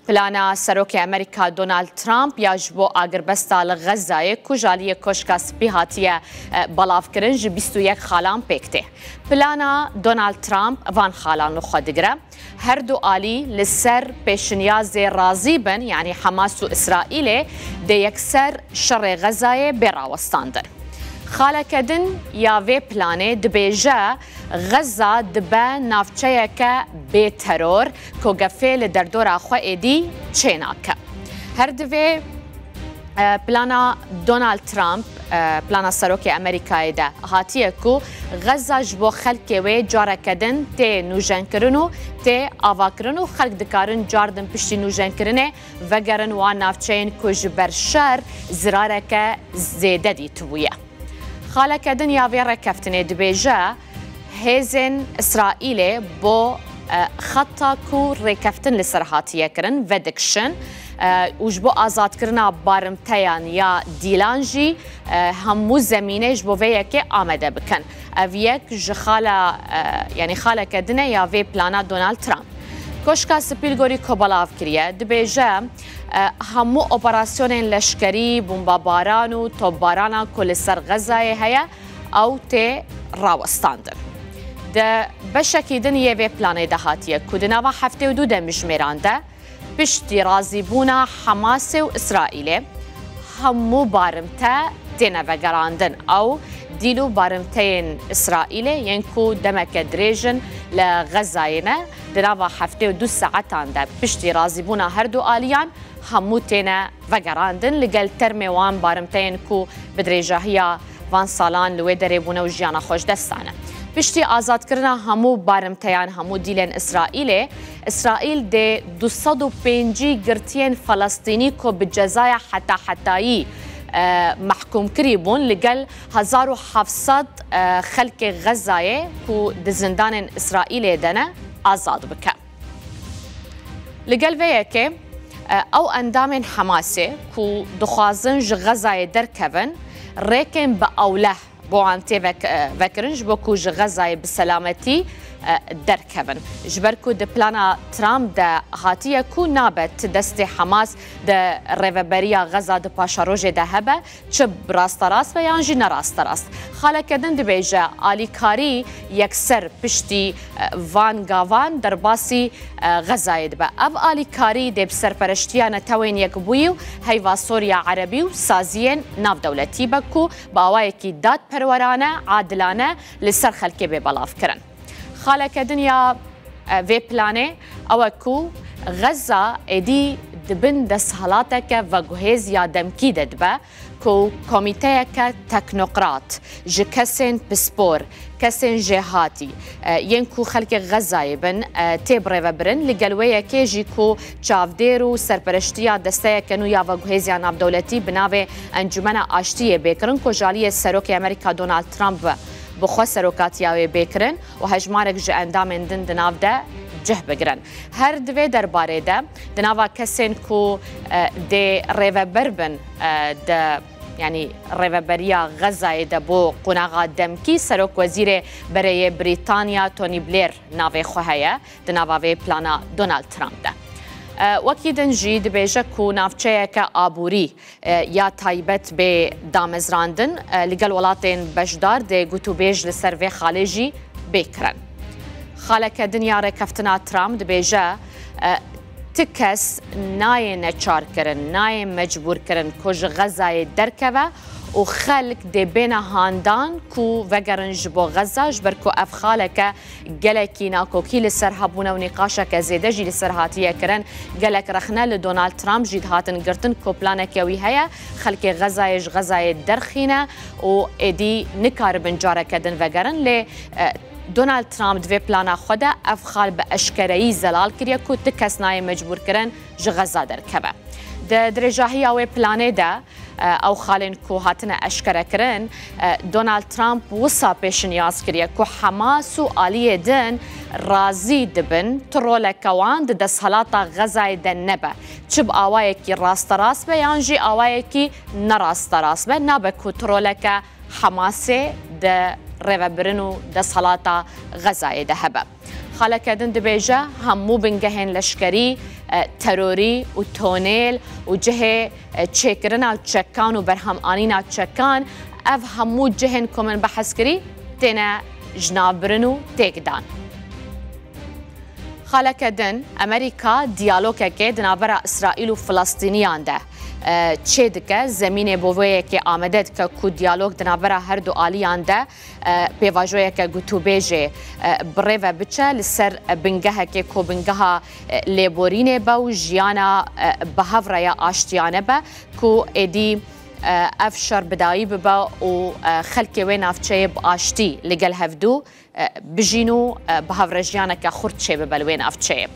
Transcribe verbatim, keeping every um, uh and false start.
Plana Serokê Amerîka Donald Trump ya ji bo agirbesta li Xezayê ku ji aliyê Koşka Spî hatiye, e, belavkirin, ji bîst û yek xalan pêk tê. Plana Donald Trump van xalan li xwe digire. Her du alî li ser pêşinyazê razî bin, yanî Hamas û Îsraîlê, dê yekser şerê Xezayê bê rawestandin. Xaleke din ya vê planê dibêje, Xeza dibe navçeyeke bê teror ku gefê li derdora xwe êdî çênake. Her divê, e, plana Donald Trump, e, plana serokê Amerîkayê de hatiye ku Xeza ji bo xelkê wê careke din tê nûjenkirin û tê avakirin û xelk dikarin cardin piştî nûjenkirinê vegerin wan navçeyên ku ji ber şer zirareke zêde dîtibûye. Xaleke din ya vê rêkeftinê dibêje, hêzên Îsraîlê bo, e, xeta ku rêkeftin li ser hatiye kirin, vedikişin, e, û ji bo azadkirina barimteyan ya dîlan jî, e, hemû zemînê ji bo vê yekê amade bikin. Ev yek ji xala, e, yanî xaleke din e ya vê plana Donald Trump. Koşka Spî li gorî ku belav kiriye, dibêje, e, hemû operasyonên leşkerî, bombabaran û topbarana ku li ser Xezayê heye, ew tê rawestandin. Di beşekî din yê vê planê de hatiye ku di nava heftê û du demjimêran de piştî razîbûna Hamasê û Îsraîlê hemû barimte têne vegerandin. Ew dîl û barimteyên Îsraîlê yên ku demeke dirêj in li Xezayê ne, di nava heftê û du saetan de piştî razîbûna her du aliyan hemû têne vegerandin, li gel termê wan barimteyên ku bi dirêjahiya van salan li wê derê bûne û jiyana xwe ji dest dane. Piştî azadkirina hemû barimteyan, hemû dîlên Îsraîlê, Îsraîl dê du sed û pêncî girtiyên Felestînî ku bi cezaya heta hetayî, e, mehkûmkirî bûn, li gel hezar û heft sed, e, xelkê Xezayê ku di zindanên Îsraîlê de ne, azad bike. Li gel vê yekê, e, ew endamên Hamasê ku dixwazin ji Xezayê derkevin, rêkên bi ewleh bo wan tê vek-, e, vekirin, ji bo ku ji Xezayê bi selametî, e, derkevin. Ji ber ku di plana Trump de hatiye ku nabe ti destê Hamas di rêveberiya Xeza di paşerojê de hebe, çi bi rasterast be yan jî nerasterast. Xaleke din dibêje, alîkarî yekser piştî, e, van gavan derbasî, e, Xezayê dibe. Ev alîkarî dê bi serpereştiya Netewên Yekbûyî û Heyva Soriya Erebî û saziyên navdewletî be ku bi awayekî dadperwerane, adilane li ser xelkê bê belavkirin. Xaleke din ya, e, vê planê ew e ku Xeza êdî di bin desthilateke veguhêz ya demkî de dibe ku komîteyeke teknokrat ji kesên pispor, kesên jêhatî, e, yên ku xelkê Xezayê bin, e, tê birêvebirin. Li gel wê yekê jî ku çavdêr û serpereştiya desteyeke nû ya veguhêz ya navdewletî bi navê Encûmena Aştiyê bê kirin ku ji aliyê Serokê Amerîka Donald Trump bi xwe serokatiya wê bê kirin û hejmarek ji endamên din di nav de cih bigirin. Her di vê derbarê de di nava kesên ku, e, dê rêveber bin, e, di, yanî rêveberiya Xezayê de bo qonaxa demkî, Serokwezîrê Bereyê Brîtanya Tony Blair navê xwe heye di nava vê plana Donald Trump de. E, wekî din jî dibêje ku navçeyeke aborî, e, ya taybet bê damezrandin, e, li gel welatên beşdar dê gotûbêj li ser vê xalê jî bê kirin. Xaleke din ya rêkeftina Trump dibêje, e, ti kes nayê neçarkirin, nayê mecbûrkirin ku ji Xezayê derkeve û xelk dê bêne handan ku vegerin ji bo Xeza, ji ber ku ev xaleke gelekî nakokî li ser hebûne û nîqaşeke zêde jî li ser hatiye kirin. Gelek rexne li Donald Trump jî dihatin girtin ku planeke wî heye, xelkê Xezayê ji Xezayê derxîne û êdî nikaribin careke din vegerin. Lê, e, Donald Trump di vê plana xwe de ev xal bi eşkereyî zelal kiriye ku ti kes nayê mecbûrkirin ji Xeza derkeve. Di dirêjahiya wê planê de, e, ew xalên ku hatine eşkerekirin, e, Donald Trump wisa pêşinyaz kiriye ku Hamas û aliyê din razî dibin tu roleke wan di desthilata Xezayê de nebe. Çi bi awayekî rasterast be yan jî awayekî nerasterast be, nabe ku tu roleke Hamasê di rêvebirin û desthilata Xezayê de hebe. Xaleke din dibêje, hemû bingehên leşkerî, e, terorî û tonêl û cihê, e, çêkirina çekan û berhemanîna çekan, ev hemû cihên ku min behs kirî têne jinavbirin û têkdan. Xaleke din, Amerîka diyalogekê di navbera Îsraîl û Filistîniyan de, e, çêdike, zemînê bo vê yekê amade dike ku diyalog di navbera her du aliyan de, e, pêvajoyeke gotûbêjê, e, bi rê ve biçe, li ser bingehekê ku bingeha, e, lêborînê be û jiyana, e, bi hev re ya aştiyane be, ku êdî, e, ev şer bi dayî bibe û, e, xelkê wê navçeyê bi aştî li gel hevdû, e, bijîn û, e, bi hev re jiyaneke xurt çêbibe li wê navçeyê.